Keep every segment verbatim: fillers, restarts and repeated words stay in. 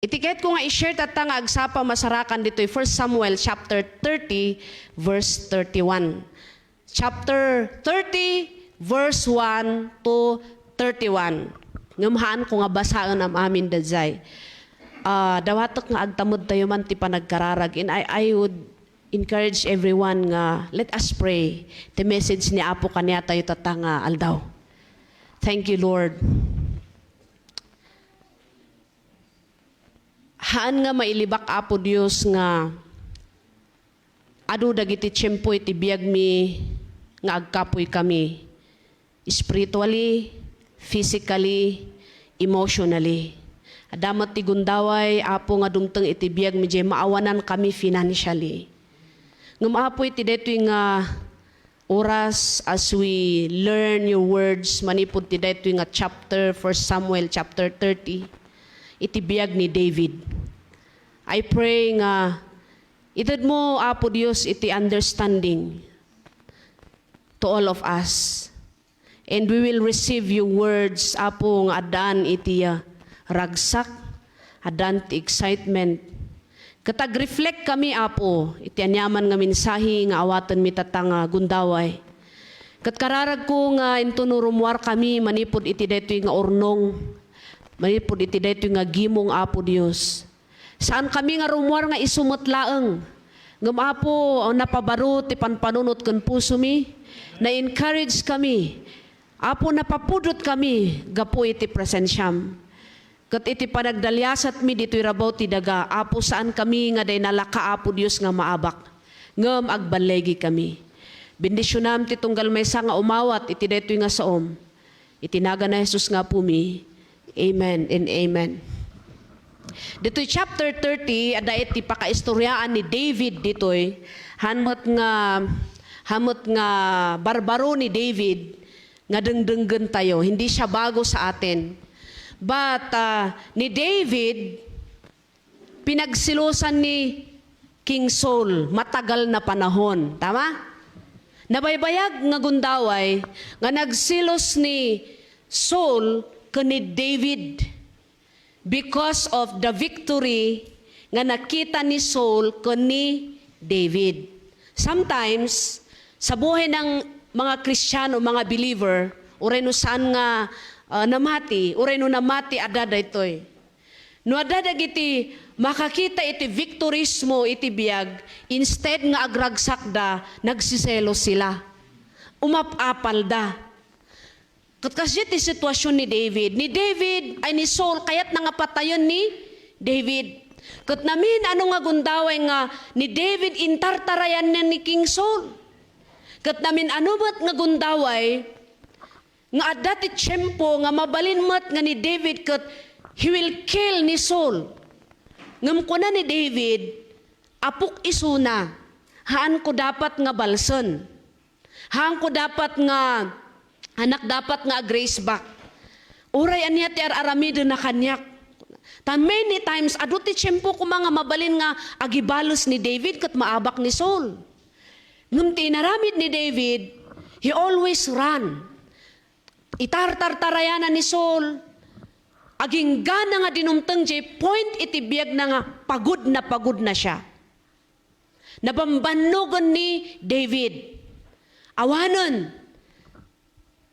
Iti kayatko nga i-share tatta nga agsapa masarakan ditoy First Samuel chapter thirty, verse thirty-one. Chapter thirty, verse one to thirty-one. Ngem haanko nga basaen am-amin daydiay. Ah, dawatek nga agtamedtayo man ti panagkararag. And I, I would encourage everyone nga let us pray. Ti message ni Apo kaniatayo tatta nga aldaw. Thank you, Lord. Haan nga mailibak, Apo Dios, nga adu dagiti tiempo iti biagmi nga agkapuy kami spiritually, physically, emotionally. Adda met ti gundaway, Apo, nga dumteng iti biagmi diay maawanan kami financially. Ngem, Apo, iti daytoy nga oras, as we learn your words manipud ti daytoy nga chapter, First Samuel chapter thirty, iti biag ni David. I pray nga itedmo, Apo Dios, iti understanding to all of us. And we will receive your words, Apo, nga addaan iti, ah, ragsak, addaan ti excitement. Ket agreflect kami, Apo, iti aniaman nga mensahe nga awatenmi tatta nga gundaway. Ket kararagko nga intono rummuar kami manipud iti daytoy nga urnong, manipud iti daytoy nga gimong, Apo Dios. Saan kami nga rummuar nga isu met laeng. Ngem, Apo, napabaro ti panpanunot ken pusomi. Na-encourage kami. Apo, napapudot kami gapu iti presensiam. Ket iti panagdaliasatmi ditoy rabaw ti daga, Apo, saan kami nga day nalaka, Apo Dios, nga maabak. Ngem agballigi kami. Bendisionam ti tunggal maysa nga umawat iti daytoy nga saom. Iti nagan ni Jesus nga Apomi. Amen and amen. Ditoy chapter thirty, adda iti pakaistoriaan ni David ditoy. Haan met nga, haan met nga barbaro ni David nga dengdenggen tayo. Hindi siya bago sa atin. But, ah, ni David, pinagselosan ni King Saul matagal na panahon. Tama? Nabaybayag nga gundaway nga nagselos ni Saul ken ni David because of the victory nga nakita ni Saul ken ni David. Sometimes, sa buhay ng mga Kristiyano, mga believer, uray no saan nga, ah, namati, uray no namati, adda daytoy. No adda dagiti makakita iti victories mo iti biag, instead nga agragsakda, nagsiselos sila. Umap-apalda. Ket kasdiay ti sitwasyon ni David. Ni David, ay, ni Saul, kayatna nga patayen ni David. Ket namin-ano nga gundaway nga ni David intartarayanna ni King Saul. Ket namin-ano met nga gundaway nga adda ti tiempo nga mabalin met nga ni David ket he will kill ni Saul. Ngem kuna ni David, "Apok isuna, haanko dapat nga balsen. Haanko dapat nga, anak dapat nga ag-raise back. Uray ania ti ar-aramidena kaniak." Ta many times, adu ti tiempo koma nga mabalin nga agibales ni David ket maabak ni Saul. Ngem ti inaramid ni David, he always run. Itartartarayana ni Saul. Aginggana nga dinumteng diay point iti biagna nga pagod na pagod na siya. Nabambannogen ni David. Awanen,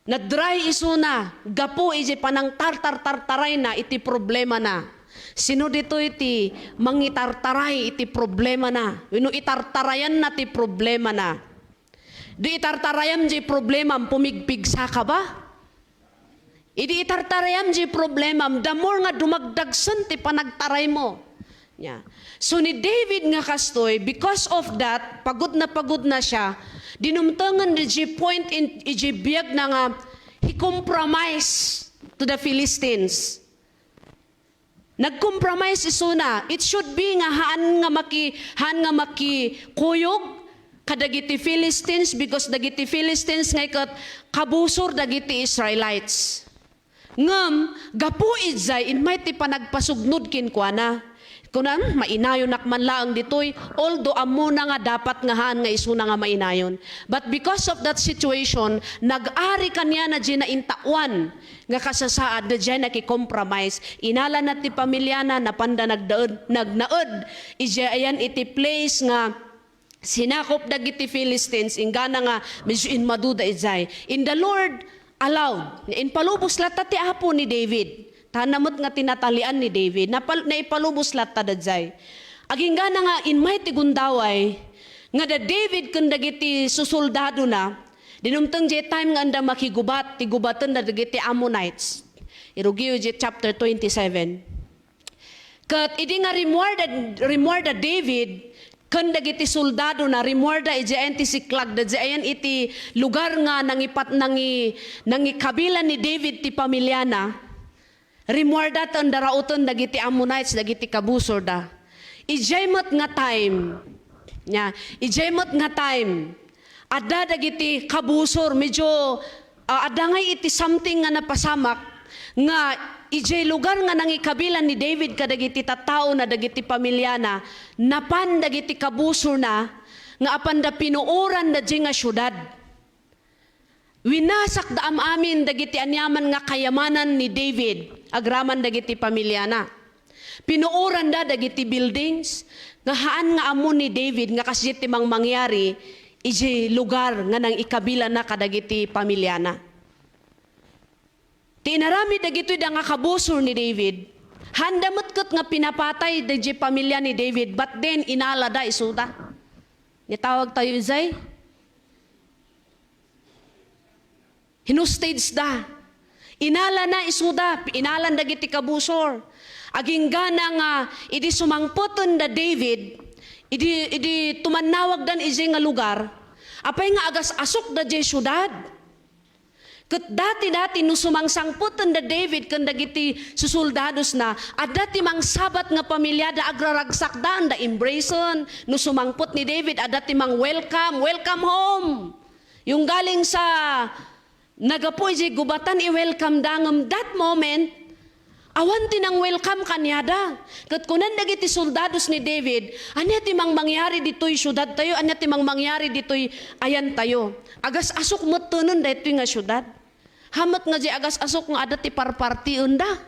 nadry isuna gapu iti panangtartartartarayna iti problemana. Sino ditoy ti mangitartaray iti problemana? Wenno itartarayanna ti problemana? Di itartarayam diay problemam, pumigpigsaka ba? Idi itartarayam diay problemam, the more nga dumagdagsen ti panagtaraymo. Nia. So ni David nga kastoy, because of that, pagod na pagod na siya, dinumtengen diay point in, idiay biagna nga he compromised to the Philistines. Nag-compromise isuna. It should be nga haan nga maki-, haan nga makikuyog kadagiti Philistines, because dagiti Philistines ngay ket kabusor dagiti Israelites. Ngem, gapu idiay, immay ti panagpasugnod kenkuana. Kunam, mainayonak man laeng ditoy, although ammona nga dapat nga haan nga isuna nga mainayon. But because of that situation, nag-ari kaniana diay naintaoan nga kasasaad, diay nakikompromise. Inalana ti pamiliana, napanda nagdaed, nagnaed. Idiay ayan iti place nga sinakup dagiti Philistines, inggana nga medyo immaduda idiay. And the Lord allowed. Impalubos latta ti Apo ni David. Tana met nga tinatalian ni David. Napal-, naipalubos latta daydiay. Aginggana nga immay ti gundaway, nga da David ken dagiti susoldadona, dinumteng diay time nga anda makigubat, ti gubatenda dagiti Ammonites. Irugiyo diay chapter twenty-seven. Ket idi nga rimmuarda, rimmuarda David ken dagiti soldadona, rimmuarda idiay ayan ti siklag, da idiay ayan iti lugar nga nangipat-, nangi-, nangikabilan ni David ti pamiliana, rimmuarda ta anda rauten dagiti Ammonites, dagiti kabusorda. Idiay met nga time, nia, idiay met nga time, adda dagiti kabusor, medyo, ah, adda ngay iti something nga napasamak, nga idiay lugar nga nangikabilan ni David kadagiti tattaona, dagiti pamiliana, napan dagiti kabusorna nga apanda pinuoran daydiay nga siudad. Winasakda am-amin dagiti aniaman nga kayamanan ni David agraman dagiti pamiliana. Pinuoranda dagiti buildings nga haan nga ammo ni David nga kasdiay ti mangmangyari idiay lugar nga nangikabilanna kadagiti pamiliana. Ti inaramid dagitoy da nga kabusor ni David, haanda met ket nga pinapatay daydiay pamilia ni David, but then inalada isuda. Nitawag tayo idiay. Hinostage da. Inalana isuda, inalan dagiti kabusor. Aginggana nga idi sumangpeten da David, idi, idi tumannawagdan idiay nga lugar, apay nga agas-asok da diay siudad. Ket dati-dati no sumangsangpeten da David ken dagiti susoldadosna, adda ti mangsabat nga pamiliada, agraragsakda, anda embracen. No sumangpet ni David, adda ti mang-welcome, "Welcome home." Yung galing sa nagapu idiay gubatan, i-welcome da, ngem that moment, awan ti nang-welcome kaniada. Ket kunan dagiti soldados ni David, "Ania ti mangmangyari ditoy siudadtayo? Ania ti mangmangyari ditoy ayantayo? Agas-asok mettenen daytoy nga siudad." Hamet nga diay agas-asok nga adda ti parpartienda.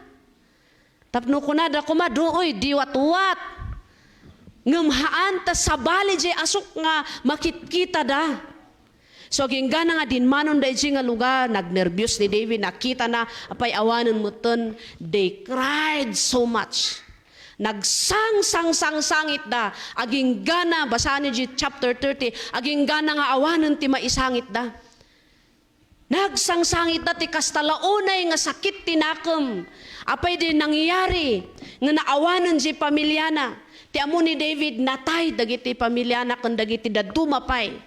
Tapno kunada koma, "Duoy, diwatwat." Ngem haan ta sabali diay asok nga makitkita da. So, aginggana nga dinmanon da idiay nga lugar, nagnerbios ni David, nakita na, apay awanen metten, they cried so much. Nagsangsangsangsangit da, aginggana, basaan idiay chapter thirty, aginggana nga awanen ti maisangit da. Nagsangsangit da ti kasta la unay nga sakit ti nakem. Apay diay nangyari nga naawanen diay pamiliana? Ti ammo ni David, natay dagiti pamiliana ken dagiti dadduma pay.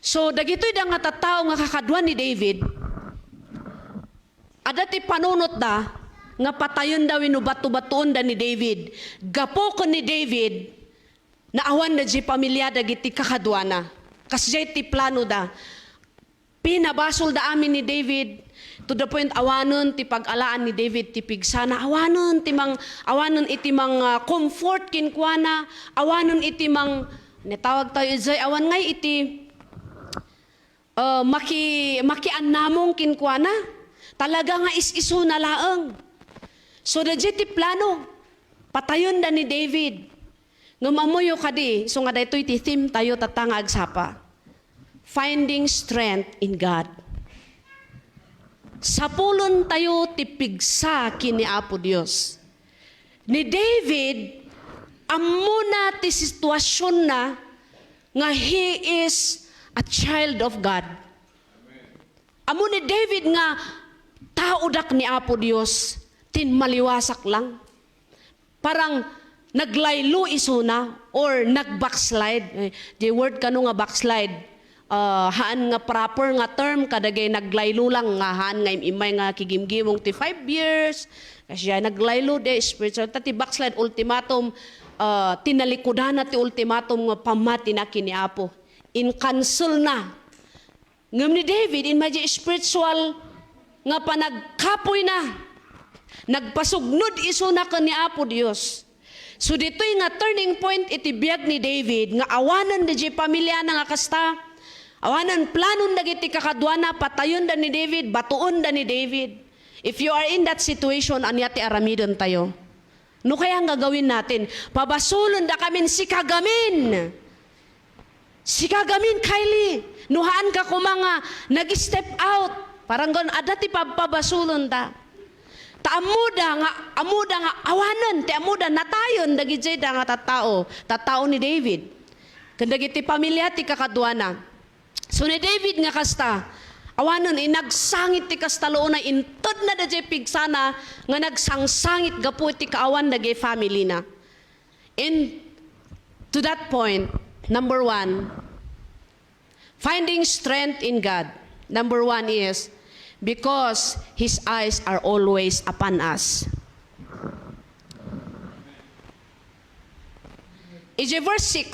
So, dagitoy da nga tattao nga kakaduan ni David, adda ti panunotda nga patayenda wenno bato-batoenda ni David. Gapu ken ni David, naawanda diay pamilya dagiti kakaduana. Kasdiay ti planoda. Pinabasolda amin ni David to the point awanen ti pag-alaan ni David ti pigsana, awanen ti mang-, awanen iti mang, ah, comfort kenkuana, awanen iti mang-, natawag tayo idiay, awan ngay iti, ah, maki-, makiannamong kenkuana. Talaga nga is-isuna laeng. So, daydiay ti plano. Patayenda ni David. Ngem ammoyo kadi, isu nga daytoy ti theme tayo tatta nga agsapa. Finding strength in God. Sapulen tayo ti pigsa ken ni Apo Dios. Ni David, ammona ti situasionna nga he is a child of God. Ammo ni David nga, "Taodak ni Apo Dios, tinmaliwasak lang." Parang naglaylo isuna or nag-backslide. Eh, the word kano nga backslide, ah, haan nga proper nga term kadagiti naglaylo lang nga haan nga im-immay nga kigimgimong ti five years. Kasdiay naglaylo diay spiritual. Ta ti backslide, ultimatum, ah, tinalikudana ti ultimatum nga pammatina ken ni Apo. In-cancel na. Ngem ni David, immay diay spiritual nga panagkapoyna, nagpasugnod isuna ken ni Apo Dios. So, ditoy nga turning point iti biag ni David, nga awanen daydiay pamiliana nga kasta, awanen planon dagiti kakaduana, patayenda ni David, batuenda ni David. If you are in that situation, ania ti aramidentayo? No kaya nga gawin natin? Pabasolendakamin, sika gamin! Sika gamin, Kylie, no haanka koma nga nag-step out, parang gawon, adda ti pabpabasolenta. Ta ammoda nga, ammoda nga awanen, ti ammoda natayen dagiti dayta nga tattao, tattao ni David. Ken dagiti pamilia ti kakaduana. So ni David nga kasta, awanen, inagsangit ti kasta launa, intedna daydiay pigsana nga nagsangsangit gapu iti kaawan dagiti familina. And to that point, number one, finding strength in God. Number one is, because His eyes are always upon us. Iti verse six,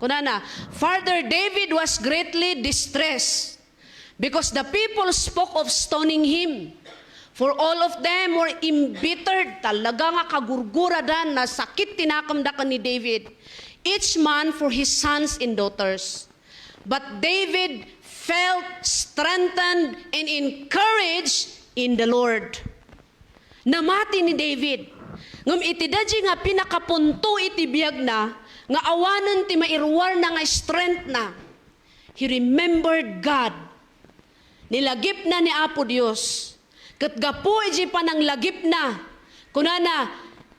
kunana, "Further, David was greatly distressed because the people spoke of stoning him. For all of them were embittered." Talaga nga kagurguradan, nasakit ti nakemda ken ni David. "Each man for his sons and daughters. But David felt strengthened and encouraged in the Lord." Namati ni David. Ngem iti daydiay nga pinakapunto iti biagna, nga awanen ti mairuarna nga strengthna, he remembered God. Nilagipna ni Apo Dios. Ket gapu iti pananglagipna, kunana,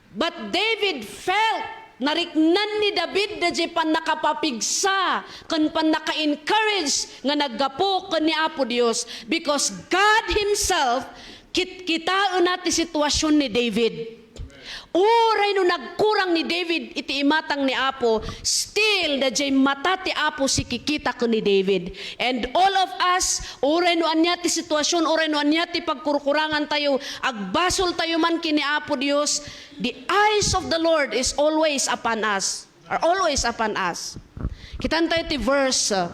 "But David felt," nariknan ni David daydiay pannakapapigsa ken pannaka-encourage nga naggapu ken ni Apo Dios, because God Himself kitkitaenna ti sitwasyon ni David. Uray no nagkurang ni David iti imatang ni Apo, still, daydiay mata ti Apo sikikita ken ni David. And all of us, uray no ania ti sitwasyon, uray no ania ti pagkurkurangantayo, agbasoltayo man ken ni Apo Dios, the eyes of the Lord is always upon us, are always upon us. Kitantayo ti verse, uh,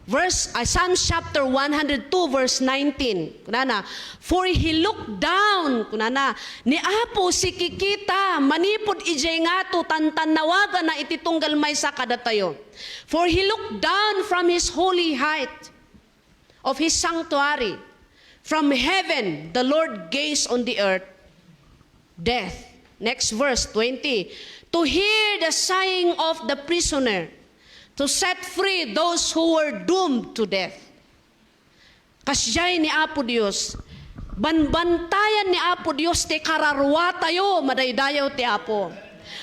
verse, uh, Psalms chapter one hundred two, verse nineteen. Kunana, "For he looked down," kunana, ni Apo sikikita manipud idiay ngato, tantannawagana iti tunggal maysa kadatayo. "For he looked down from his holy height of his sanctuary. From heaven, the Lord gazed on the earth." Death. Next verse, twenty. "To hear the sighing of the prisoner, to set free those who were doomed to death." Kasdiay ni Apo Dios, banbantayan ni Apo Dios ti kararuatayo, madaydayaw ti Apo.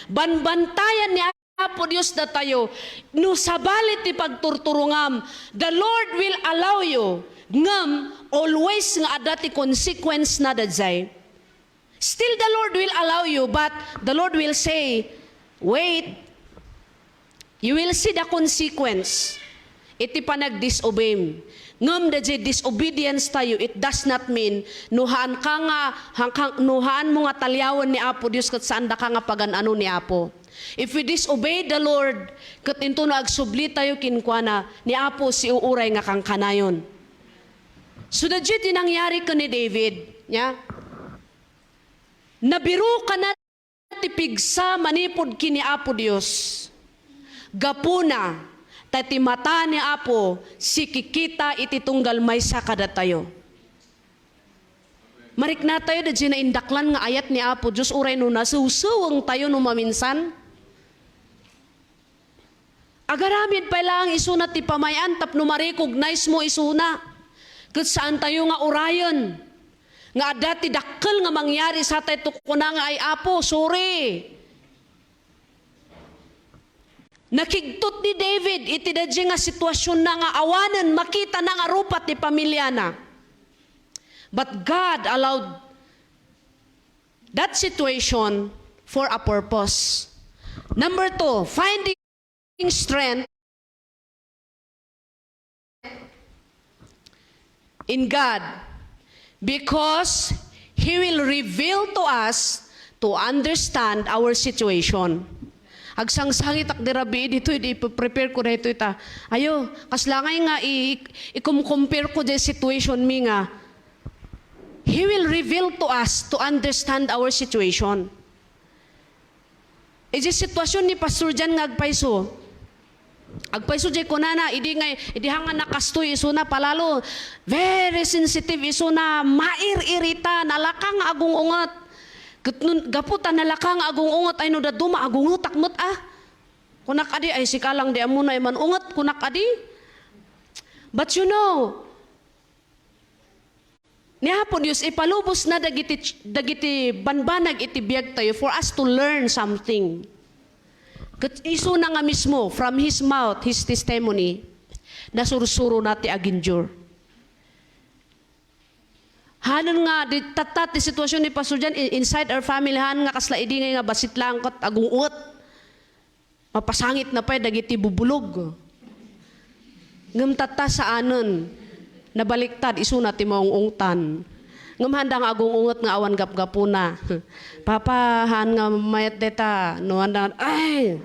Banbantayan ni Apo Dios datayo, no sabali ti pagturturongam, the Lord will allow you, ngem always nga adda ti consequence na daydiay. Still, the Lord will allow you, but the Lord will say, "Wait, you will see the consequence iti panagdisobeyem." Ngem daydiay disobedience tayo, it does not mean no haan ka nga, haan ka, no haan mo nga taliawen ni Apo Dios ket saan daka nga pagan-ano ni Apo. If we disobey the Lord, ket intono agsubli tayo kenkuana, ni Apo siuuray nga kankanayon. So, daydiay ti nangyari ken ni David, nia? Nabirokana ti pigsa manipud ken ni Apo Dios. Gapuna, ta ti mata ni Apo sikikita iti tunggal maysa kadatayo. Mariknatayo daydiay naindaklan nga ayat ni Apo Dios, uray no nasewsewengtayo no maminsan. Agaramid pay laeng isuna ti pamay-an tapno ma-recognize mo isuna. Ket saantayo nga urayen nga adda ti dakkel nga mangyari satay to kuna nga, "Ay, Apo, sorry." Nakigtot ni David iti daydiay nga situasionna nga awanen makitana nga rupa ti pamiliana. But God allowed that situation for a purpose. Number two, finding strength in God, because He will reveal to us to understand our situation. Agsangsangitak di rabii ditoy, di ipe-prepare ko daytoy ta. Ayo, kasla ngay nga i-, i-, ikum-compare ko di situation mi nga, He will reveal to us to understand our situation. Iti sitwasyon ni Pastor John nga agpayso, agpayso jay kunana, idi nga, idi nga nakastoy isuna, palalo, very sensitive isuna, mair-irita, nalaka nga agung-unget. Ket nun, gapu ta nalaka nga agung-unget, ay no dadduma, agungetak met a. Kunak adi, ay sika lang di ammona ay man-unget, kunak adi. But you know, ni Apo Dios, ipalubosna dagiti, dagiti banbanag iti biagtayo for us to learn something. Ket isuna nga mismo, from his mouth, his testimony, nasursurona ti aginjur. Hanen nga, di, tatta ti sitwasyon ni Pastor John, i-, inside our family, han nga kasla idi nga, nga bassit lang ket agung-unget. Mapasangitna pay dagiti bubulog. Ngem tatta saanen, nabaliktad, isuna ti maung-ungtan. Ngem handa nga agung-unget nga awan gapgapuna. Papa, han nga mayat deta, no handa, ay!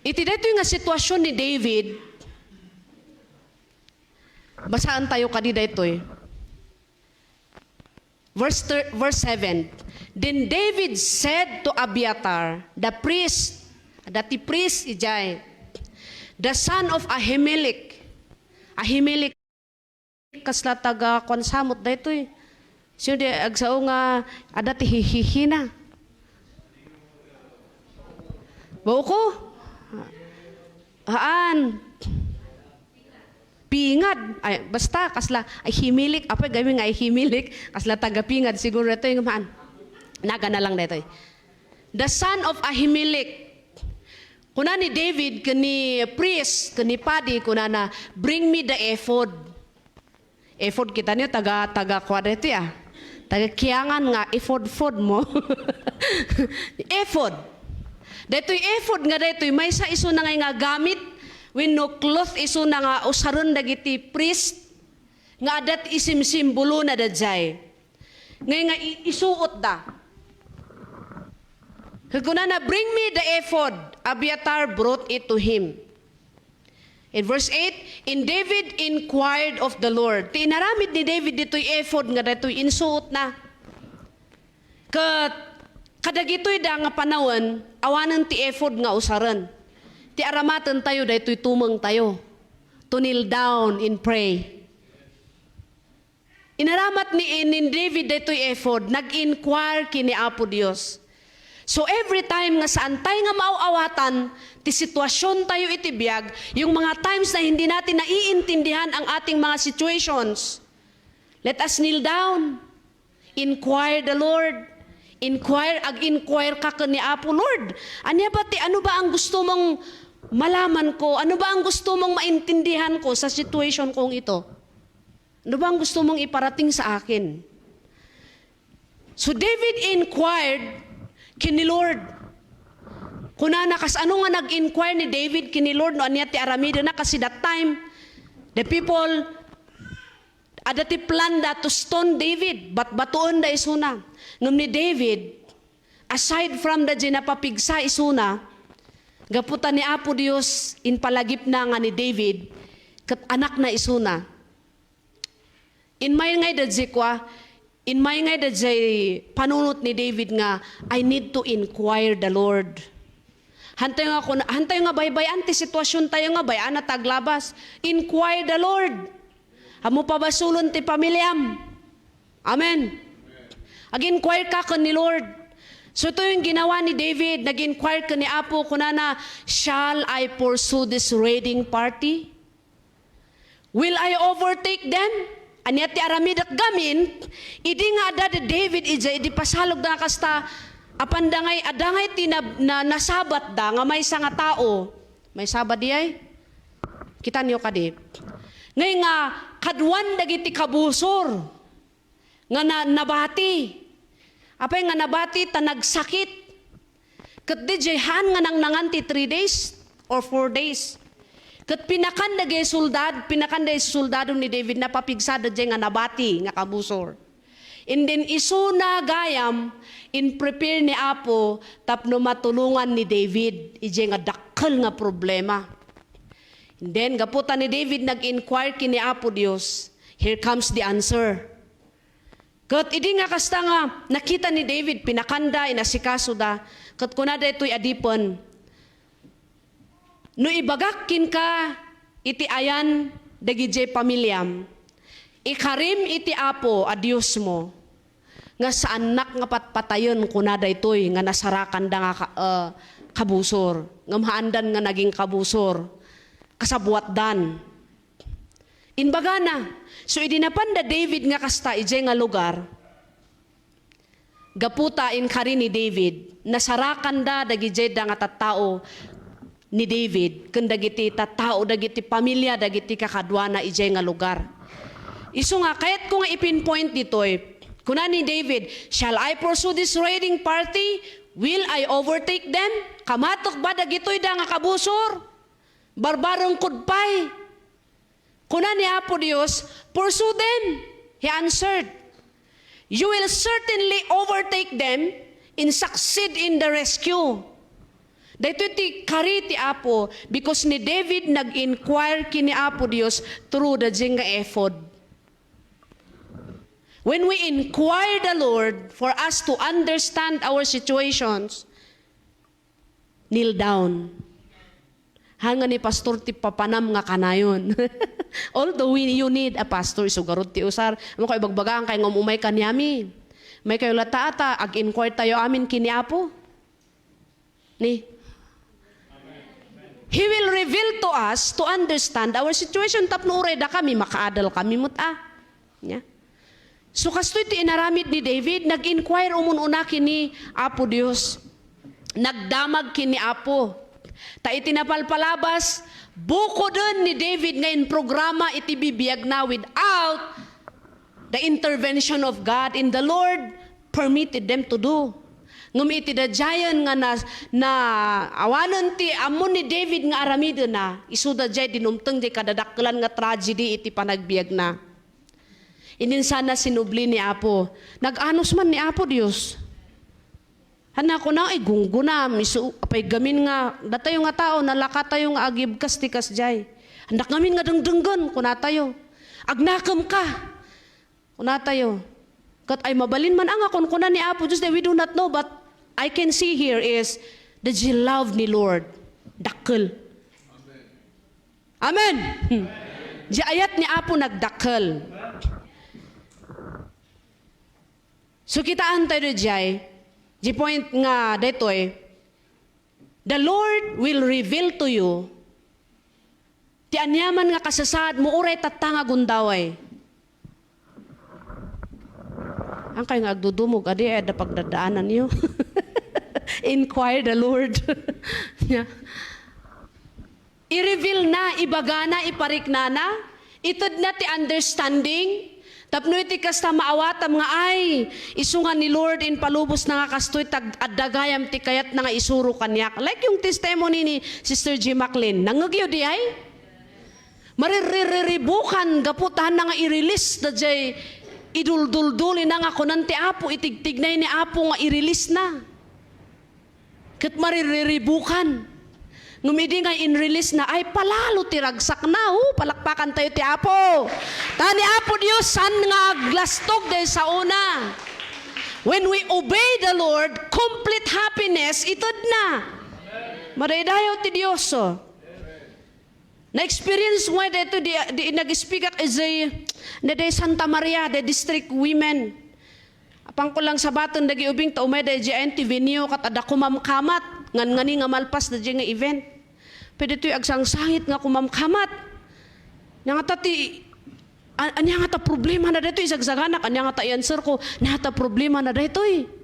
Iti daytoy nga sitwasyon ni David, basaan tayo kadi daytoy. Verse thir-, verse seven, "Then David said to Abiatar, the priest," dati priest ijay, "the son of Ahimelech." Ahimelech, kasla taga kuan samot daytoy. Sino di agsao nga adda ti hihihina? Bao ko? Haan. Pingad. Ay, basta, kasla, ay, Ahimelech. Apay, gawin nga, ay, Ahimelech. Kasla taga Pingad, siguro, ito yung maan. Naga na lang dito. The son of Ahimelech. Kuna ni David, ken ni priest, ken ni padi, kunana, "Bring me the ephod." Ephod, kita niyo, taga, taga, kuan ito, ah. Taga Kiangan nga, ephod-phod mo. Ephod. Daytoy ephod nga daytoy, maysa isuna nga, nga gamit, wenno cloth isuna nga usaren dagiti priest, nga adda ti isimsimbolona daydiay. Ngay nga i-, isuotda. Ket kunana, "Bring me the ephod." Abiatar brought it to him. In verse eight, "And David inquired of the Lord." Ti inaramid ni David ditoy ephod nga daytoy insuotna. Ket kadagitoy da nga panawen, awanen ti ephod nga usaren. Ti aramaten tayo, daytoy tumeng tayo. To kneel down and pray. Inaramat ni, ni David daytoy ephod, nag-inquire ken ni Apo Dios. So, every time nga saan tayo nga maaw-awatan ti sitwasyon tayo iti biag, yung mga times na hindi natin naiintindihan ang ating mga situations, let us kneel down. Inquire the Lord. Inquire, ag-inquire ka ken ni Apo, "Lord, ania ba ti, ano ba ang gusto mong malaman ko? Ano ba ang gusto mong maintindihan ko sa situation kong ito?" Ano ba ang gusto mong iparating sa akin? So David inquired ken ni Lord. Kunana, kas ano nga nag-inquire ni David ken ni Lord no ania ti aramidena? Kasi that time, the people, adda ti plan da to stone David, batbatuenda isuna. Ngem ni David, aside from da jay napapigsa isuna, gapu ta ni Apo Dios, impalagipna nga ni David, ket anakna isuna. Inmay ngay da jay kua, inmay ngay da jay panunot ni David nga, "I need to inquire the Lord." Hantayo nga kun-, hantayo nga baybay-an ti sitwasyon tayo nga bay-an a taglabas. Inquire the Lord. Ammo pabasolon ti pamiliam. Amen. Ag-inquire ka ken ni Lord. So, ito yung ginawa ni David. Nag-inquire ken ni Apo, kunana, "Shall I pursue this raiding party? Will I overtake them?" Ania ti aramidek gamin, idi nga adda da David idiay, idi pasalog da nga kasta, apan da ngay, adda ngay ti na, na, nasabat da nga maysa nga tao. Maysa ba diay? Kita niyo kadi. Ngay nga, kaduan dagiti kabusor nga na, nabati. Apay nga nabati ta nagsakit. Ket diay haan nga nangnangan ti three days or four days. Ket pinakan dagiti soldad-, pinakan dagiti soldado ni David, napapigsada diay nga nabati nga kabusor. And then isuna gayam, in-prepare ni Apo tapno matulongan ni David idiay nga dakkel nga problema. And then, gapu ta ni David nag-inquire ken ni Apo Dios, here comes the answer. Ket idi nga kasta nga nakita ni David, pinakanda, inasikasoda, ket kuna daytoy adipen, "No ibagak kenka iti ayan dagidiay pamiliam, ikarim iti Apo a Diosmo, nga saannak nga patpatayen," kuna daytoy nga nasarakanda nga ka-, eh, kabusor, ngem haandan nga naging kabusor, kasabuatdan. Imbagana, so idi napanda David nga kasta idiay nga lugar, gapu ta inkari ni David, nasarakanda dagidiay da nga tattao ni David, ken dagiti tattao, dagiti pamilia, dagiti kakaduana idiay nga lugar. Isu nga, kayatko nga ipinpoint ditoy, kuna ni David, "Shall I pursue this raiding party? Will I overtake them?" Kamatek ba dagitoy da nga kabusor? Barbarengkod pay. Kuna ni Apo Dios, "Pursue them," he answered. "You will certainly overtake them and succeed in the rescue." Daytoy ti kari ti Apo, because ni David nag-inquire ken ni Apo Dios through the jing nga ephod. When we inquire the Lord for us to understand our situations, kneel down. Haan nga ni pastor ti papanam nga kanayon. Although we, you need a pastor, isu garud ti usar. Ammok, ibagbagaam kay nga um-, umay kaniami. Umay kayo latta ta, ag-inquire tayo amin ken ni Apo. Ni? He will reveal to us to understand our situation tapno uray dakami, makaadal kami met a. Nia? So, kastoy ti inaramid ni David, nag-inquire umun-una ken ni Apo Dios. Nagdamag ken ni Apo. Ta iti napalpalabas, bukoden ni David nga imprograma iti bibiagna without the intervention of God, and the Lord permitted them to do. Ngem iti dadiayen nga na, na awanen ti ammo ni David nga aramidenna, isuda diay dinumteng diay kadadakkelan nga tragedy iti panagbiagna. Inin sana sinubli ni Apo. Nag-anus man ni Apo Dios. Ania kuna, "Ay, gunggonam, isu, apay gamin nga, datayo nga tao, nalakatayo nga agibkas ti kasdiay. Annak ngamin nga dengdenggen," kunatayo. "Agnakemka," kunatayo. Ket ay mabalin man a nga kunkuna ni Apo Dios, that we do not know, but I can see here is the love ni Lord. Dakkel. Amen. Di ayat ni Apo nagdakkel. So, kitaentayo diay, di point nga daytoy, the Lord will reveal to you ti aniaman nga kasasaadmo uray tatta nga gundaway. Haan kayo nga agdudumog, adi, ay adda pagdadaananyo. Inquire the Lord. Nia. I-reveal na, ibagana, ipariknana, itedna ti understanding, tapno iti kasta maawatam nga, ay, isu nga ni Lord, impalubosna nga kastoy, tag-, adda gayam ti kayatna nga isuro kaniak. Like yung testimony ni Sister G. MacLean. Nangngegyo diay? Maririribukan gapu ta haanna nga i-release daydiay idulduldulina nga kunan ti Apo, itigtignay ni Apo nga i-release na. Ket maririribukan. Ngem idi nga in-release na, ay palalo ti ragsakna. Oh, palakpakan tayo ti Apo. Ta ni Apo Dios, saan nga aglastog daydiay saona. When we obey the Lord, complete happiness, itedna. Madaydayaw ti Dios, oh. Na-experience mo daytoy, di, di nag-speak ak idiay, daydiay Santa Maria, the district women. Apanko lang sabaten dagiti ubing ta umay daydiay ti venue ket adda kumamkamat, ngan-ngani nga malpas daydiay nga event. Pwede toy agsangsangit nga kumamkamat. Ania ngata ti, a-, ania ngata problemana daytoy, isagsaganak, ania ngata i-answer ko, ania ngata problemana daytoy.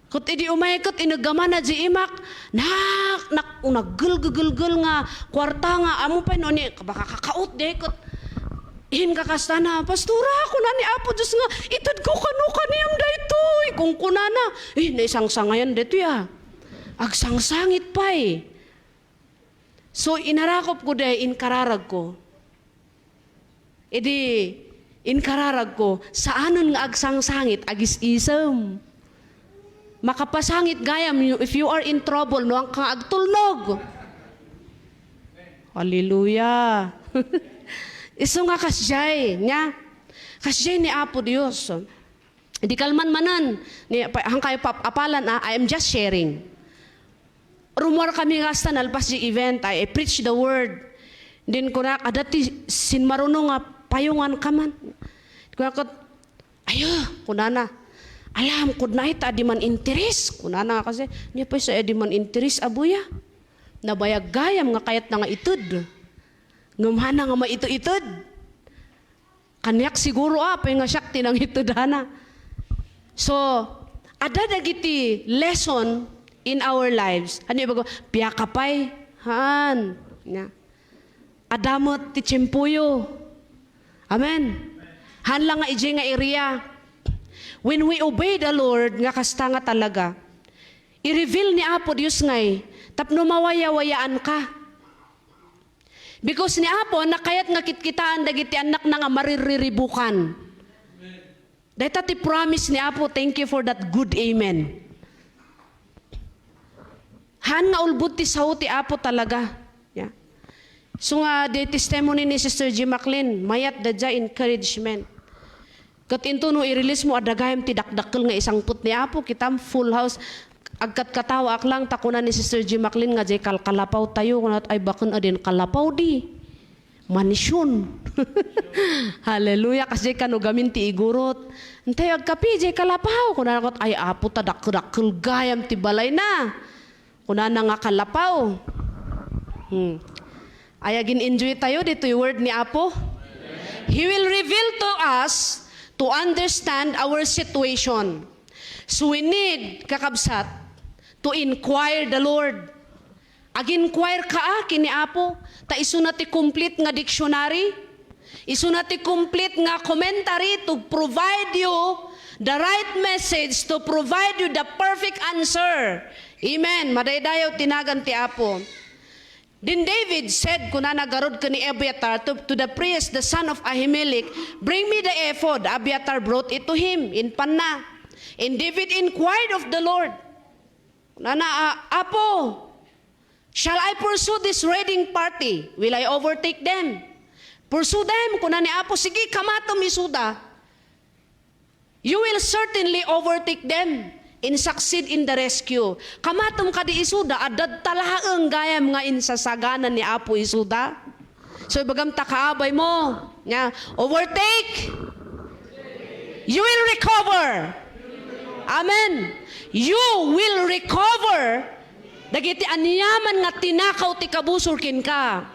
Ket idi umay ket ineggamana di imak, nak-, nak-, naggelgegelgel nga kuarta nga, ammom pay no ni, baka kakaot di ket inkakastana, "Pastora, kuna ni Apo Dios nga itedko kano kaniam daytoy," kunkunana. Eh, naisangsangayan daytoy, ah. Agsangsangit pay. So, inarakop ko di, inkararag ko. Idi, inkararag ko, saanen nga agsangsangit, agis-isem. Makapasangit gayam, you, if you are in trouble, no, ang kang agtulnog. Hallelujah. Isu nga kasdiay, nia? Kasdiay ni Apo Dios. Di kalman manen, ni, pa, hangkayo pa, apalan, ah, I am just sharing. Rummuar kami nga asta nalpas di event, I, I preach the word. Then kuna, "Adda ti sinmaruno nga payungan ka man." Kuna ket, "Ayo," kunana. "Alam, kudna ita, adi man interes." Kunana nga kasi, "Niya pa sa adi man interes, abuya. Nabayag gayam nga kayatna nga ited. Ngem hana nga maito-ited." Kaniak siguro, ah, apay nga siak ti nangitedana. So, adda dagiti lesson in our lives. Ano ibago? Piaka pay? Haan. Nya. Adda met ti tiempoyo. Amen. Haan lang nga idiay nga area. When we obey the Lord, nga kasta nga talaga, i-reveal ni Apo Dios ngay, tapno mawayawayaan ka. Because ni Apo, nakayat nga kitkitaan dagiti annakna nga maririribukan. Dayta ti promise ni Apo. Thank you for that good amen. Haan nga ulbod ti sao ti Apo talaga. Yeah. So nga, the testimony ni Sister G. MacLean, mayat da dia encouragement. Ket into no i-release mo, adda gayam ti dakdakkel nga isangpet ni Apo, kitam, full house. Agkatkatawaak lang, ta kuna ni Sister G. MacLean nga diay kalkalapaw tayo, kunat, "Ay, baken adin kalapaw di. Mansion." Hallelujah, kasdiay kano gamin ti igurot. "Intayo agkapi, diay kalapaw." Kuna nakot, "Ay, Apo, ta dakdakkel gayam ti balayna." Kunana nga kalapaw. Hmm. Ay, agin-enjoy tayo ditoy word ni Apo. He will reveal to us to understand our situation. So we need, kakabsat, to inquire the Lord. Ag-inquire ka, ah, ken ni Apo, ta isuna ti complete nga dictionary. Isuna ti complete nga commentary to provide you the right message, to provide you the perfect answer. Amen. Madaydayaw ti nagan ti Apo. Then David said, kunana garud ken ni Abiathar, to, to the priest, the son of Ahimelech, "Bring me the ephod." Abiathar brought it to him. Inpanna. And David inquired of the Lord. Kunana, "A-, Apo, shall I pursue this raiding party? Will I overtake them?" "Pursue them," kuna ni Apo. "Sige, kamatom isuda. You will certainly overtake them and succeed in the rescue." Kamatom kadi isuda, adda talaeng gayam nga insasagana ni Apo isuda. So, ibagam ta kaabay mo, nya, overtake. You will recover. Amen. You will recover dagiti aniaman nga tinakaw ti kabusor kenka.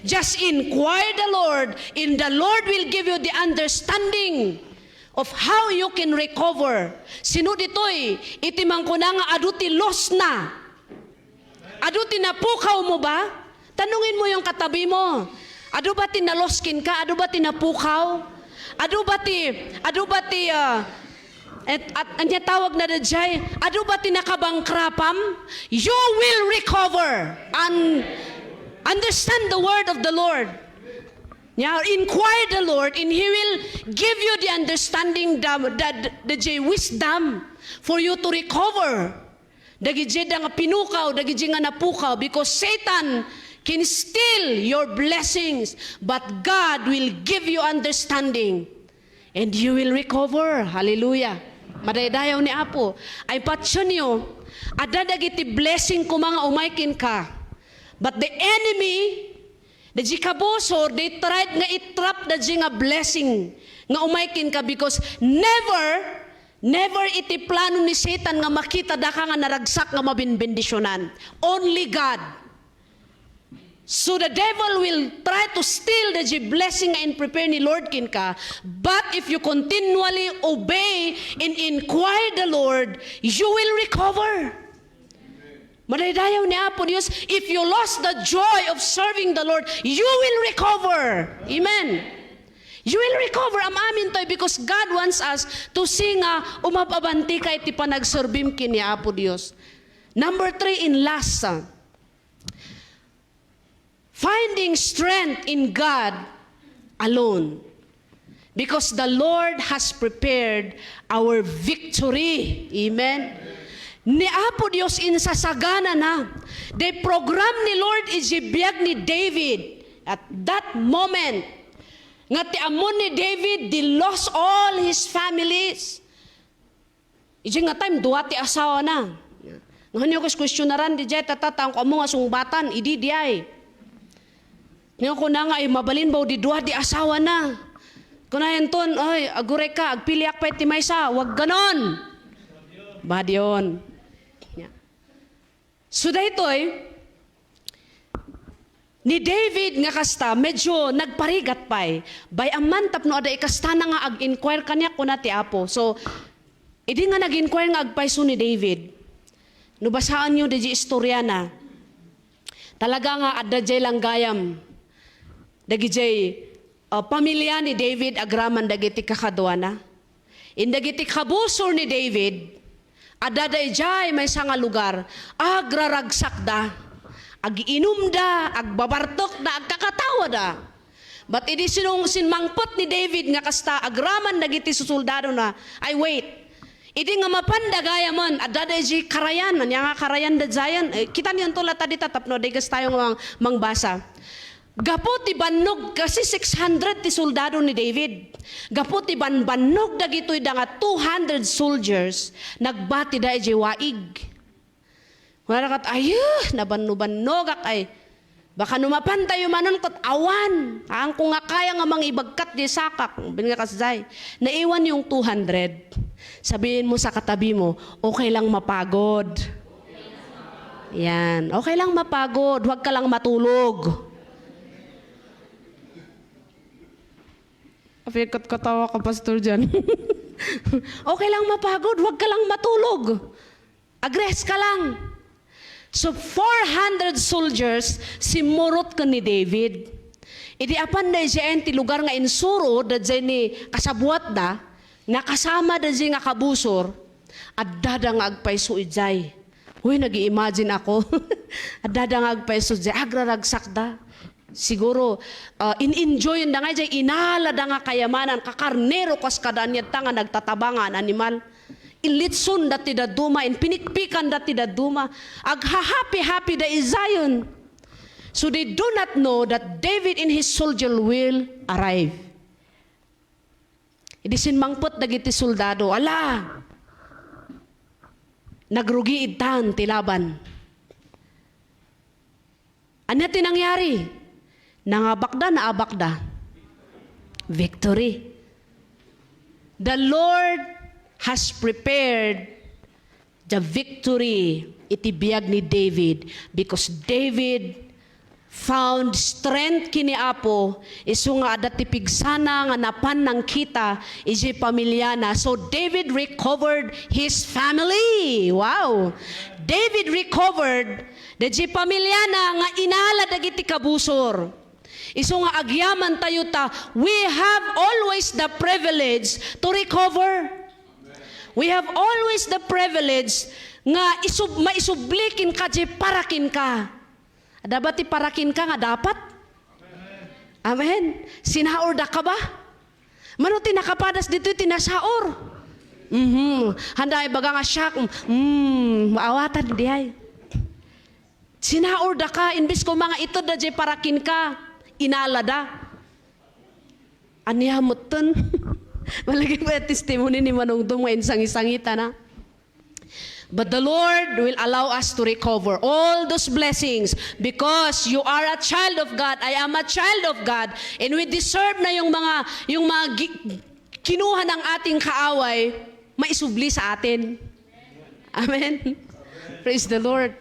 Just inquire the Lord, and the Lord will give you the understanding of how you can recover. Sino ditoy iti mangkuna nga adu ti loss na? Adu ti napukaw mo ba? Tanungin mo yung katabi mo. Adu ba ti na-loss kenka? Adu ba ti napukaw? Adu ba ti, adu ba ti, ah, et, at, anya tawag na dayjay? Adu ba ti nakabangkrapam? You will recover. And understand the word of the Lord. Now, inquire the Lord, and He will give you the understanding, the, the, the, the wisdom for you to recover. Dagiti da nga pinukaw, dagiti nga napukaw, because Satan can steal your blessings, but God will give you understanding, and you will recover. Hallelujah. Madaydayaw ni Apo. Ay, patienyo, adda dagiti blessing koma nga umay kenka. But the enemy, dagiti kabusor, they tried nga i-trap dagiti nga blessing nga umay kenka, because never Never iti plano ni Satan nga makita daka nga naragsak nga mabinbendisionan. Only God. So the devil will try to steal the j-, blessing nga in-prepare ni Lord kenka. But if you continually obey and inquire the Lord, you will recover. Madaydayaw ni Apo Dios, if you lost the joy of serving the Lord, you will recover. Amen. You will recover. Am-amin tayo because God wants us to see nga umab-abanti ka iti panagserbim ken ni Apo Dios. Number three and last, ah, finding strength in God alone. Because the Lord has prepared our victory. Amen. Ni Apo Dios insasaganana. The program ni Lord iti biag ni David. At that moment, nga ti ammon ni David, they lost all his families. Idiay nga time, dua ti asawana. Nga hanyo kas questionaran, di jay tatata, ang kuamo nga sungbatan, idi diay. Nga kuna nga, ay, mabalin ba, di dua di asawana. Kuna inton, ay, aguray ka, agpiliak pay ti maysa, wag ganon. Badion. Nya. So, daytoy, ni David nga kasta, medyo nagparigat pay. Bay-am man tapno adda ikastana nga ag-inquire kaniak, kuna ti Apo. So, idi nga nag-inquire nga agpayso ni David, no basaanyo diay istoriana, talaga nga adda jay lang gayam. Dagijay, ah, pamilia ni David agraman dagiti kakaduana. Indagiti kabusor ni David, adda dayjay maysa nga lugar, agraragsakda, agiinumda, agbabartekda, agkakatawada. But idi sinung-, sinmangpet ni David nga kasta agraman dagiti susoldadona, ay, wait, idi nga mapanda gayamen, adda dayjay karayan, ania nga karayan daydiayen? Eh, kitaniyo inton latta dita tapno adda gastayo nga mang-, mangbasa. Gapu ti bannog, kasi six hundred ti soldado ni David. Gapu ti banbannog dagitoy da nga two hundred soldiers, nagbatida idiay waig. Kuna kat, "Ay, nabanno-bannogak ay. Baka no mapantayo manen ket awan. Haanko nga kaya nga mangibagkat diay sakak." Bin nga kasdiay. Naiwan yung two hundred. Sabihin mo sa katabi mo, "Okay lang mapagod." Yan. Okay lang mapagod. Huwag ka lang matulog. Apay, kat-, katawa ka, Pastor Jan. Okay lang mapagod. Huwag ka lang matulog. Agrest ka lang. So, four hundred soldiers simmurot ken ni David. Idi apan daydiay ti lugar nga insuro daydiay ni kasabuatda, nakasama daydiay nga kabusor, addada nga agpayso idiay. Uy, nag-i-imagine ako. Addada nga agpayso idiay, agraragsakda. Siguro, ah, in-enjoy da nga idiay, inalada nga kayamanan, kakarnero kas kada aniatta nga nagtatabang nga animal. Inlitsonda ti dadduma, inpinikpikanda ti dadduma. Agha-happy-happy da idiayen. So they do not know that David and his soldier will arrive. Idi sinmangpet dagiti soldado, ala, nagrugi ittan ti laban. Ania ti nangyari? Nangabakda, naabakda. Victory. The Lord has prepared the victory iti biag ni David, because David found strength ken ni Apo, isu nga adda ti pigsana nga napan nangkita iti pamiliana. So David recovered his family. Wow! David recovered dagiti pamiliana nga inala dagiti kabusor. Isu nga agyaman tayo ta, we have always the privilege to recover. We have always the privilege nga isub-, maisubli kenka ti parakinka. Adda ba ti parakinka nga dapat? Amen. Sinaurdaka ba? Mano ti nakapadas ditoy ti nasaur? Mhm. Handa ibaga nga siak, mm, maawatan diay. Sinaurdaka, imbes koma nga itedda diay parakinka, inalada. Ania metten? Malagip nga testimony ni Manong Dong nga insangi-sangitana. But the Lord will allow us to recover all those blessings because you are a child of God, I am a child of God, and we deserve na yung mga, yung mga gi-, kinuha ng ating kaaway, maisubli sa atin. Amen. Praise the Lord.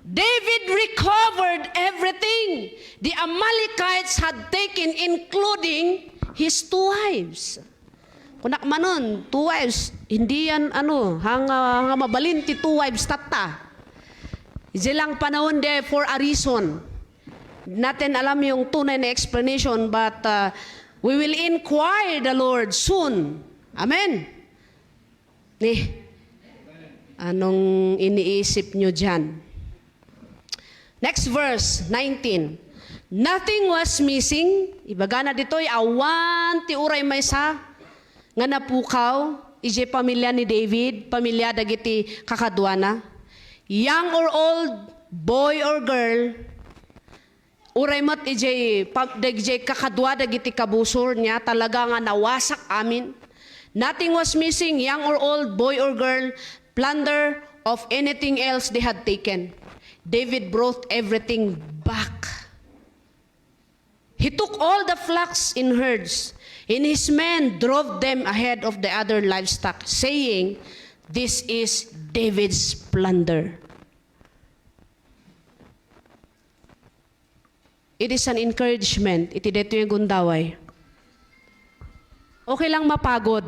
David recovered everything the Amalekites had taken, including his two wives. Kunak manon, two wives, hindi yan ano, hanga, hanga mabalin ti two wives tatta. Idiay lang panaon diay for a reason. Natin alam yung tunay na explanation, but, uh, we will inquire the Lord soon. Amen. Ni, anong iniisip nyo dyan? Next verse, nineteen. Nothing was missing. Ibagana ditoy, awan ti uray maysa nga napukaw, idiay pamilya ni David, pamilya dagiti kakaduana. Young or old, boy or girl, uray met idiay pa-, dagijay kakadua dagiti kabusor niya, talaga nga nawasak amin. Nothing was missing, young or old, boy or girl, plunder of anything else they had taken. David brought everything back. He took all the flocks in herds, and his men drove them ahead of the other livestock, saying, "This is David's plunder." It is an encouragement iti daytoy nga gundaway. Okay lang mapagod.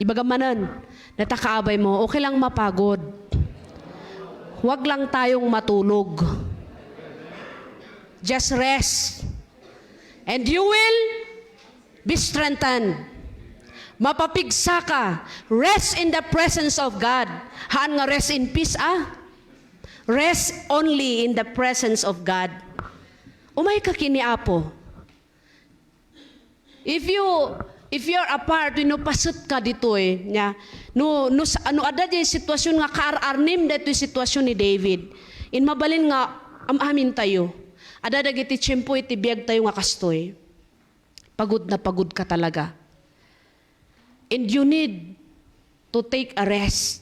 Ibagam manen, dayta kaabay mo, okay lang mapagod. Huwag lang tayong matulog. Just rest. And you will be strengthened. Mapapigsa ka. Rest in the presence of God. Haan nga rest in peace, ah. Rest only in the presence of God. Umay ka ken ni Apo. If you, if you're apart, wenno paset ka ditoy, nya, no, no, sa-, no adda diay sitwasyon nga kaar-arnim daytoy sitwasyon ni David, in mabalin nga am-amin tayo. Adda dagiti tiempo iti biag tayo nga kastoy. Pagod na pagod ka talaga. And you need to take a rest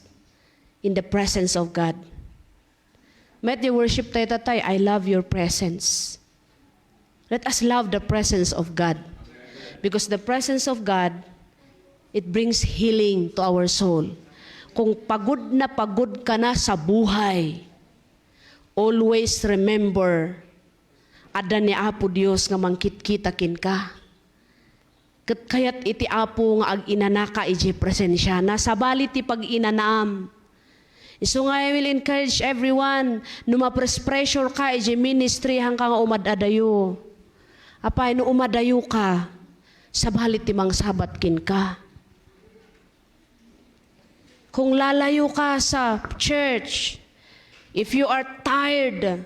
in the presence of God. Met di worship tayo, tatay, "I love your presence." Let us love the presence of God. Because the presence of God, it brings healing to our soul. Kung pagod na pagod ka na sa buhay, always remember, adda ni Apo Dios nga mangkitkita kenka. Ket kayat iti Apo nga ag-inanaka idiay presensiana, sabali ti pag-inanaam. Isu nga I will encourage everyone, no ma-press-pressure ka idiay ministry, haanka nga umad-adayo. Apay, no umadayo ka, sabali ti mangsabat kenka. Kung lalayo ka sa church, if you are tired,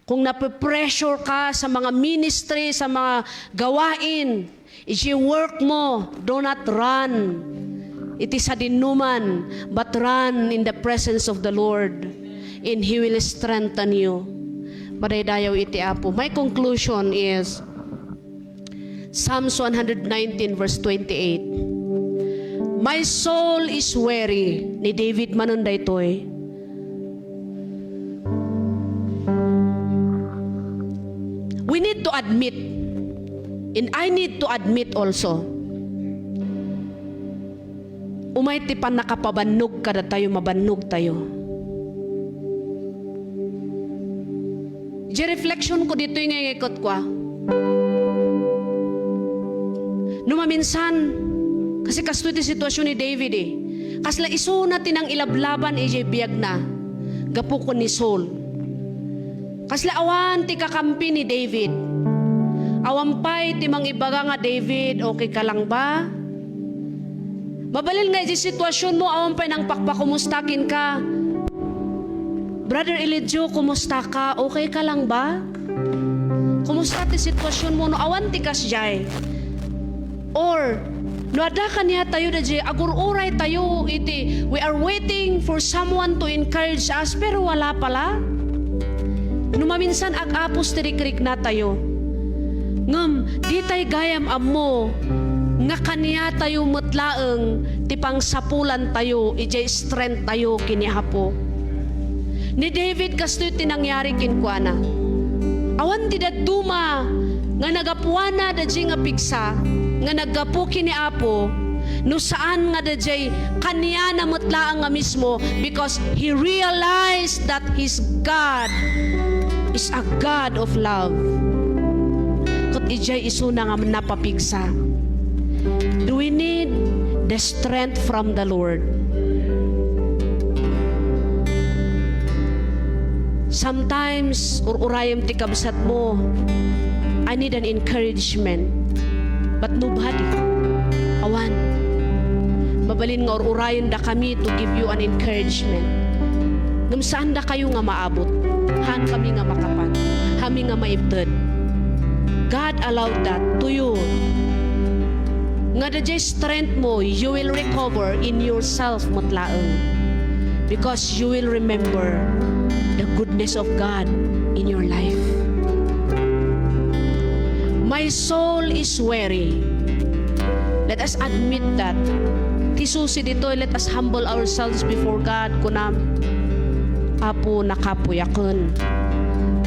kung nape-pressure ka sa mga ministry, sa mga gawain, iti work mo, do not run iti sadinoman, but run in the presence of the Lord, and He will strengthen you. Madaydayaw iti Apo. My conclusion is, Psalms one hundred nineteen verse twenty-eight, "My soul is weary." Ni David manen daytoy. We need to admit, and I need to admit also, umay ti pannakapabannog kadatayo, mabannog tayo. Idiay reflection ko ditoy nga ingikot ko, ah. No maminsan, kasi kastoy ti sitwasyon ni David, eh. Kasla isuna ti nangilablaban idiay biagna gapu ken ni Saul. Kasla awan ti kakampi ni David. Awan pay ti mangibaga nga, "David, okay ka lang ba?" Mabalin nga iti sitwasionmo, awan pay nangpakpakumusta kenka. "Brother Elidio, kumusta ka? Okay ka lang ba?" Kumusta ti sitwasionmo no awan ti kasdiay? Or, no adda kaniatayo daydiay, agur-uray tayo iti, we are waiting for someone to encourage us, pero wala pala. No maminsan, ag-apos ti rikrikna tayo. Ngem, ditay gayam ammo nga kaniatayo met laeng ti pangsapulantayo idiay strength tayo ken ni Apo. Ni David, kastoy ti nangyari kenkuana. Awan ti dadduma nga nagapuana daydiay nga pigsa nga naggapu ken ni Apo, no saan nga daydiay kaniana met laeng nga mismo, because he realized that his God is a God of love. Ket idiay isuna nga napapigsa. Do we need the strength from the Lord? Sometimes, ur-urayem ti kabsatmo, "I need an encouragement." But nobody. Awan. Mabalin nga ur-urayendakami to give you an encouragement. Ngem saandakayo nga maabot. Haankami nga makapan. Haanmi nga maibted. God allowed that to you. Nga daydiay strength mo, you will recover in yourself met laeng. Because you will remember the goodness of God in your life. My soul is weary. Let us admit that. Ti susi ditoy, let us humble ourselves before God. Kunam, "Apo, nakapuyaken.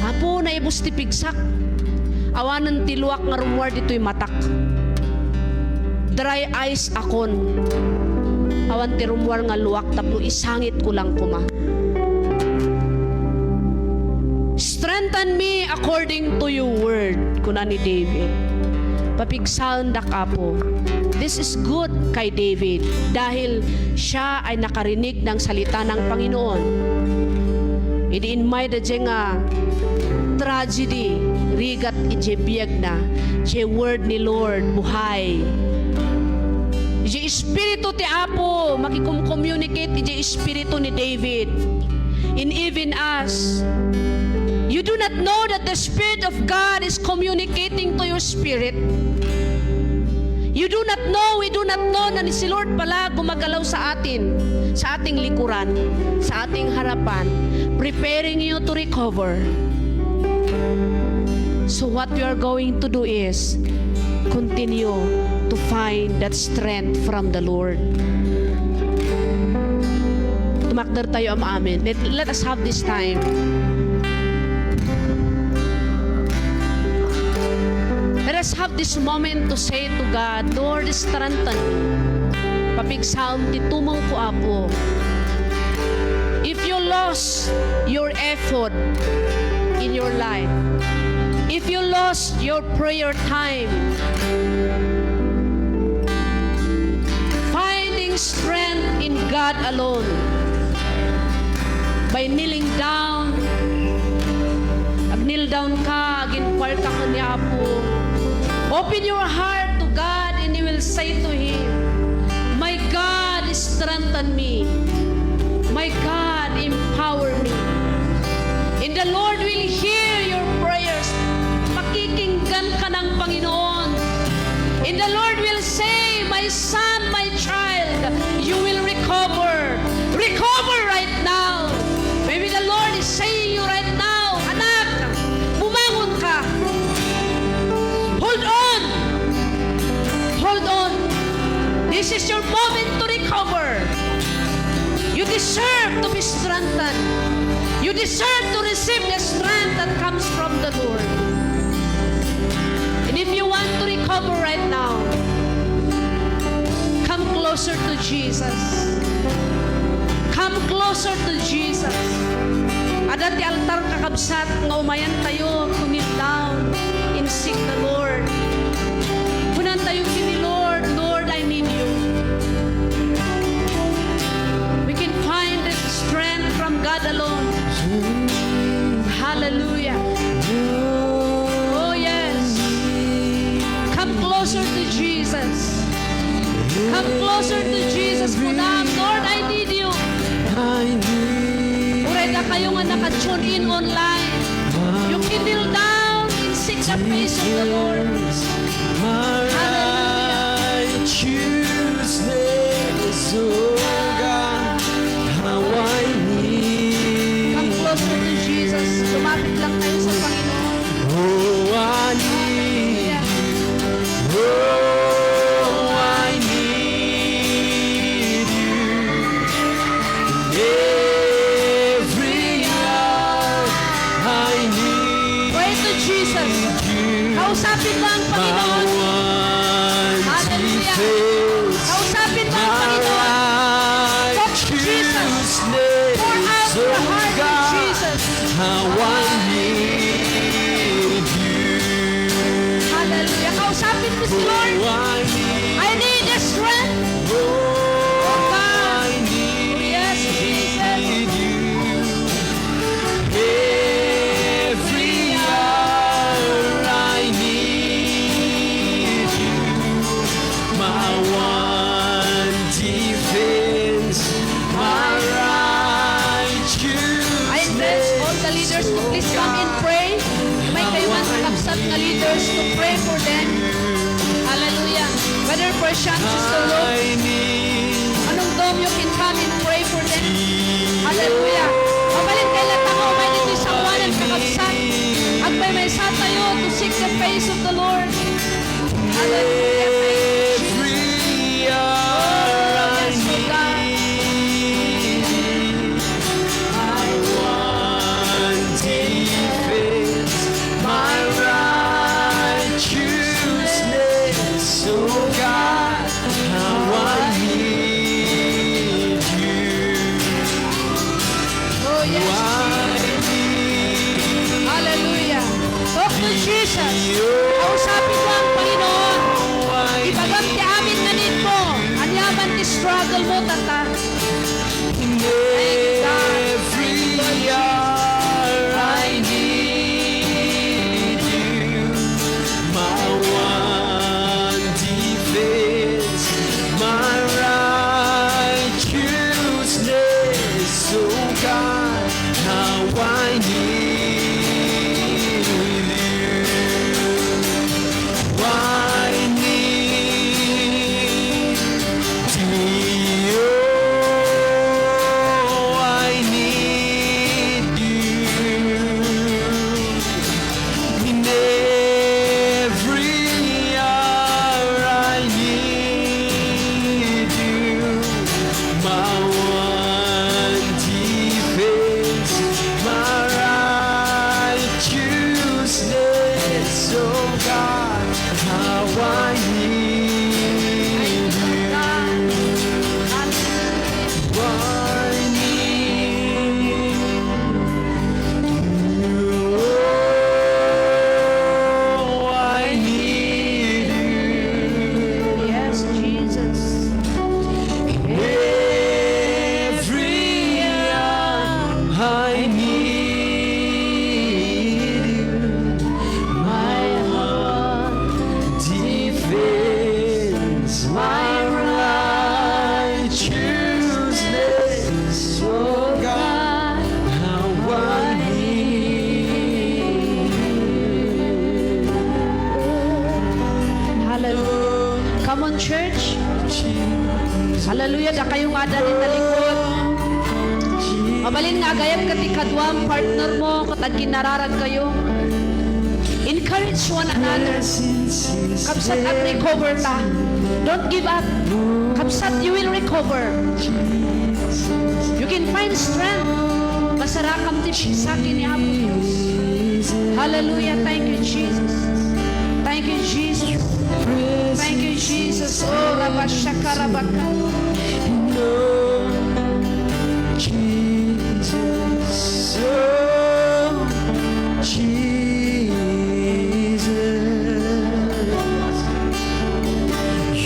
Apo, naibus ti pigsak. Awanen ti luak nga rummuar ditoy matak. Dry eyes akon. Awan ti rummuar nga luak tapno isangitko lang koma." "Strengthen me according to your word," kuna ni David. "Papigsaendak, Apo." This is good kay David dahil siya ay nakarinig ng salita ng Panginoon. Idi inmay da diay nga tragedy, rigat idiay biagna, diay word ni Lord, buhay. Diay Espiritu ti Apo, makikumcommunicate idiay espiritu ni David. And even us, you do not know that the Spirit of God is communicating to your spirit. You do not know, we do not know na ni si Lord pala gumagalaw sa atin, sa ating likuran, sa ating harapan, preparing you to recover. So what we are going to do is continue to find that strength from the Lord. Tumakder tayo, am-amen. Let, let us have this time. Let us have this moment to say to God, "Lord, strengthen me. Papigsaem ti tumongko, Apo." If you lost your effort in your life, if you lost your prayer time, finding strength in God alone by kneeling down. Ag-kneel down ka, ag-inquire ka ken ni Apo. Open your heart to God and you will say to Him, "My God, strengthen me. My God, empower me." And the Lord will hear your prayers. Pakikinggan ka ng Panginoon. And the Lord will say, "My son, my child, you will recover." Recover right now. Maybe the Lord is saying you right now, "Anak, bumangon ka. Hold on. Hold on. This is your moment to recover." You deserve to be strengthened. You deserve to receive the strength that comes from the Lord. And if you want to recover right now, come closer to Jesus. Come closer to Jesus. Adda ti altar, kakabsat, nga umayan tayo to kneel down and seek the Lord. Kunan tayo ken ni Lord, "Lord, I need you." We can find this strength from God alone. Hallelujah. Oh, yes. Come closer to Jesus. Come closer to Jesus. Kunam, "Lord, I need you." Uray dakayo nga naka-tune in online, you can kneel down and seek the face of the Lord. Hallelujah. Come closer to Jesus. Lumapit lang tayo sa Panginoon. Hallelujah. Pray to Jesus. Kausapin mo ang Panginoon. Hallelujah. Kausapin mo ang Panginoon. Talk to Jesus. Pour out your heart to Jesus. Hallelujah. Kausapin mo si Lord. "I need the strength of God." Yes, Jesus. I invite all the leaders to please come and pray. May kayo man kakabsat nga leaders to pray for them. Hallelujah. Whether Persian, Sister Lou, Manong Dom, you can come and pray for them. Hallelujah. Mabalin kay latang nga umay ditoy sangoanan, kakabsat. Agmaymaysa tayo to seek the face of the Lord. Hallelujah. Thank you, Jesus. Hallelujah. Talk to Jesus. Kausapin mo ang Panginoon. Ibagam ti amin nga need mo. Ania man ti struggle mo, tata. Thank you, God. Thank you, Lord Jesus. My one defense, my righteousness, oh God, how I need you. I need thee, oh, I need you. In every hour I need you, my one defense, my righteousness, oh God, how I need you. I need you. Oh, I need you. Yes, Jesus. Every hour I need you. My heart defends my righteousness, oh God, how I need you. Hallelujah. Come on, church. Hallelujah. Dakayo nga adda dita likod. Mabalin nga agayat ket ti kaduam, partner mo, ket agkinnararag kayo. Encourage one another. Kabsat, ag-recover ta. Don't give up. Kabsat, you will recover. You can find strength. Masarakam ti pigsaki ni Apo Dios. Hallelujah. Thank you, Jesus. Thank you, Jesus. Thank you, Jesus. Oh, rabashaka rabaka. Jesus, oh, Jesus,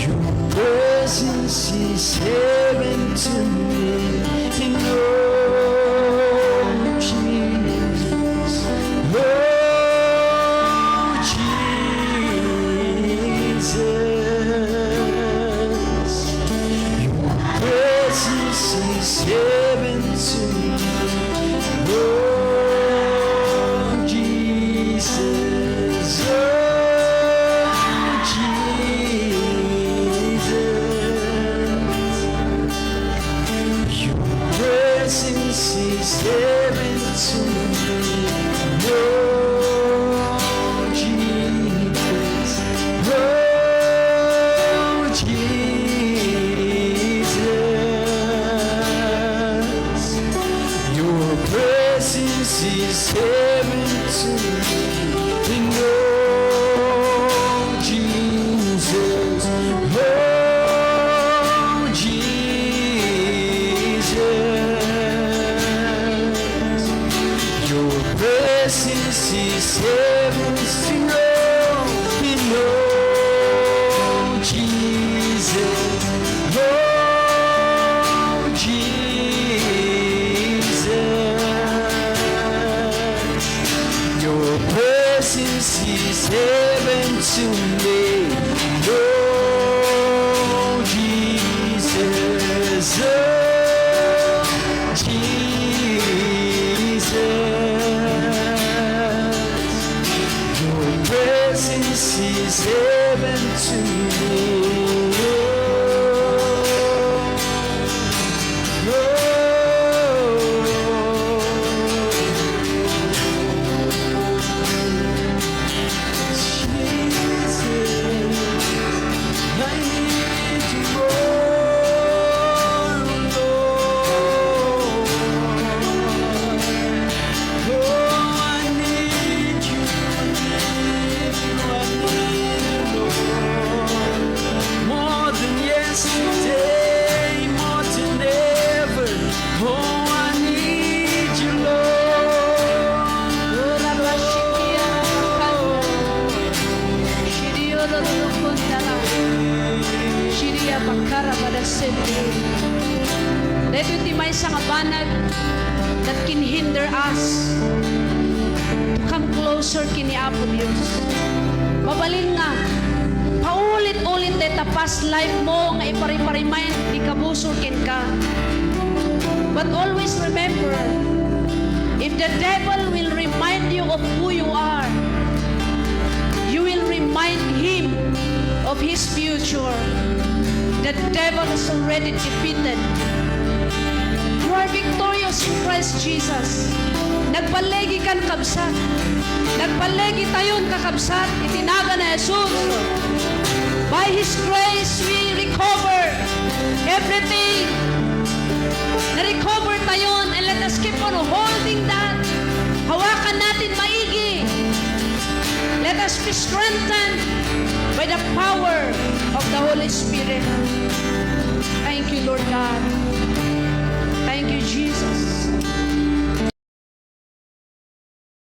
your presence is heaven to me. Oh, Jesus, oh, Jesus, your presence is heaven to me. Oh, Jesus, oh, Jesus, your presence is heaven to me. Oh, Jesus, oh, Jesus, your presence is heaven to me. And oh, Jesus, oh, Jesus, your presence is heaven to me. Oh, Jesus, oh, Jesus, your presence is heaven to me. Oh, Jesus, oh, Jesus, your presence is heaven to me. Oh, that can hinder us to come closer ken ni Apo Dios. Mabalin nga, paulit-ulit dayta past life mo nga ipariparimind ni kabusor kenka. But always remember, if the devil will remind you of who you are, you will remind him of his future. The devil is already defeated. You are victorious in Christ Jesus. Nagballigi kan, kabsat. Nagballigi tayon, kakabsat, iti nagan ni Jesus. By His grace, we recover everything. Na-recover tayon, and let us keep on holding that. Hawakan natin maigi. Let us be strengthened by the power of the Holy Spirit. Thank you, Lord God.